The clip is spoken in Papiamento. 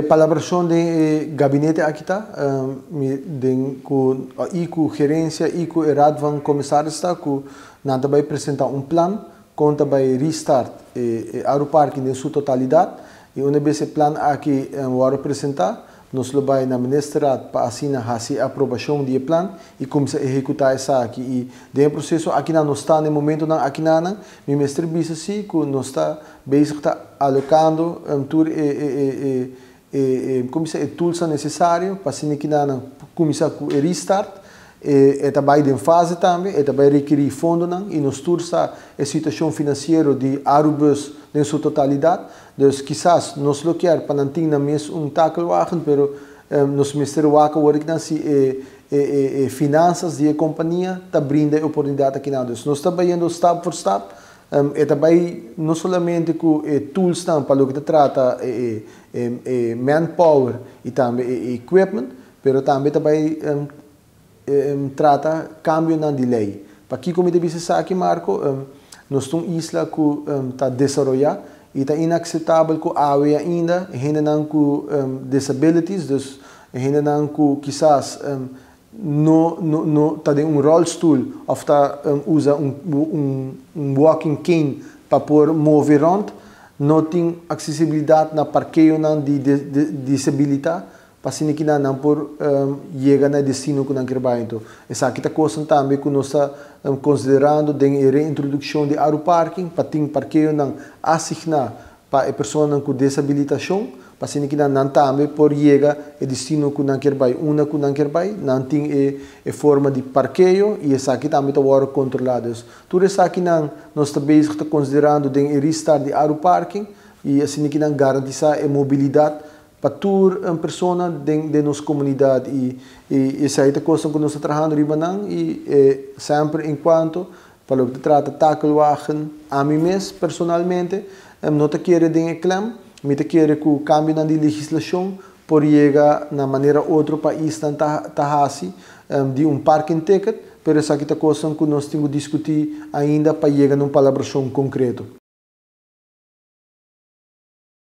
Palabracion di gabinete aki ta, den cu y cu gerencia y cu raad van commissaris ta cu nan ta bay presenta un plan con ta bay restart e Aruparking den su totalidad y una vez e plan aki wordo presenta, nos lo bay na ministerraad pa asina haci aprobacion di e plan y cuminsa ehecuta esaki. Y den e proceso aki nan nos ta na e momento nan aki nan, mi mester bisa si cu nos ta bezig ta alocando tur e, con e tools necesario pa asina cu nan cuminsa cu e restart. E tambe den fase tambe, e tambe rekeri fondo nan, y nos tur sa e situacion financiero di Arubus den su totalidad. Dus kisas nos lo kier pa nan tin na mes un takelwagen, pero nos mester wak awor cu si e finanzas di e compania ta brinda e oportunidad aki nan. Dus nos ta bayendo stap voor stap, e tambe no solamente cu e tools nan pa loke ta trata e manpower y tambe e equipment, pero tambe tambe trata cambio na di ley. Pa aki, como debe ser aki, Marco, nos ta un isla cu ta desaroya y ta inaceptabel cu awe ainda hendenan cu disabilities, dus hendenan cu kisas no ta den un rolstoel of ta usa un walking cane pa por move rond, no tin accesibilidad na parkeo nan di disabilidad pa asina cu nan por yega na destino cu nan kier bay. Anto, esaki ta cos tambe cu nos ta considerando den reintroduccion di Aruparking, pa tin parkeo nan asigna pa e persona cu disabilitacion, pa asina cu nan tambe por yega e destino cu nan kier bay, unda cu nan kier bay, nan tin e forma di parkeo y esaki tambe ta wordo controla. Tur esaki nan nos ta bezig ta considerando den restart di Aruparking y asina cu nan garantisa e mobilidad pa tur un persona den nos comunidad y esey ta cos cu nos ta trahando riba nan y semper en cuanto pa loke ta trata takelwagen, ami mes personalmente no ta kere den klem, mi ta kere cu cambio na legislacion por yega na manera otro pais ta hasi di un parking ticket, pero esaki ta cos cu nos tin cu discuti ainda pa yega na un palabracion concreto.